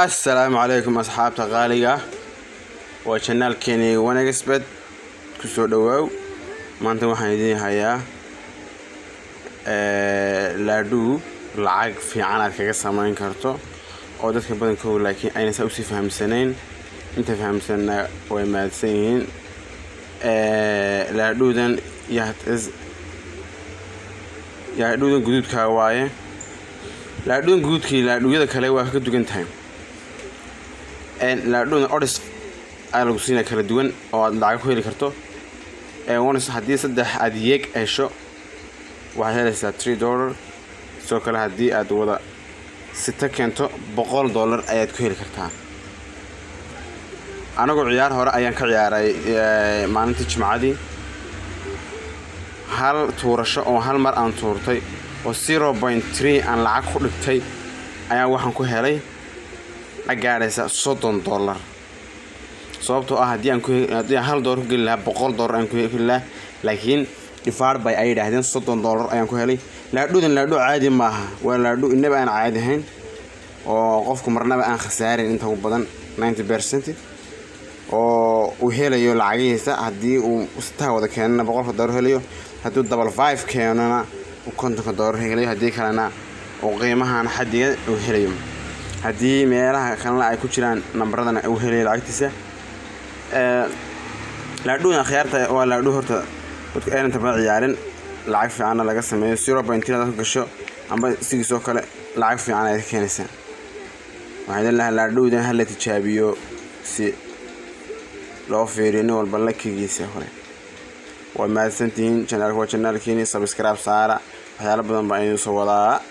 Assalaamu calaykum, asxaabta qaaliga. Waa channelkeeni 1xBet. Kusoo dhawaaw. Maanta waxaan idiin hayaa laadhuu lacag fiican aad kaga samayn karto, oo dadka badankooda laakiin ayna saa usii fahamsanayn. Inta fahamsanna way mahadsan yihiin. Laadhuudan, laadhuudan guduudkaa waaye. Laadhuudan guduudkii laadhuuyada kale waa ka dugan tahay. Laadhuudan odds ayaa lagu siinaya kala duwan oo aad lacag ku heli karto. Once haddii saddex aad yeeg hesho, waxaad helaysaa $3. Sidoo kale, haddii aad wada sita keento, $100 ayaad ku heli kartaa. Anagu ciyaar hore ayaan ka ciyaaray maalintii Jimcadii. Hal tuurasho oo hal mar aan tuurtay oo 0.3 aan lacag ku dhigtay ayaa waxaan ku helay gaadhaysa $30, sababtoo ah haddii aan $1 ku geli lahaa, $100 ayaan ku heli lahaa, laakiin difaar bay ay yidhaahdeen, $30 ayaan ku helay. Laadhuudan laadhuu caadi maaha, waa laadhuu inaba aan caadi ahayn oo qofku marnaba aan khasaarin, inta ugu badan 90% oo uu helayo lacagihiisa. Haddii uu sitaha wada keenana, $100 helayo. Hadduu double five keenona, uu $50 helayo. Haddii kalena, uu qiimahan xadiga uu helayo. Haddii meelaha kalena ay ku jiraan nambaradana, uu helayo lacagtiisa. Laadhuudan, akhyaarta, waa laadhuu horta dadku aynan inta badan ciyaarin, lacag fiicanna laga sameeyo. 0.3 hadaad ku gasho amba sigiisoo kale, lacag fiican ayaad ka keenaysaa. Waxaan idin lahaa, laadhuudan hala tijaabiyo si loo fiiriyo nin walba lakigiisa hore. Waa mahadsantihiin. Channelka waa channelkiini, subscribe saara. Waxyaalo badan baa idin soo wadaa.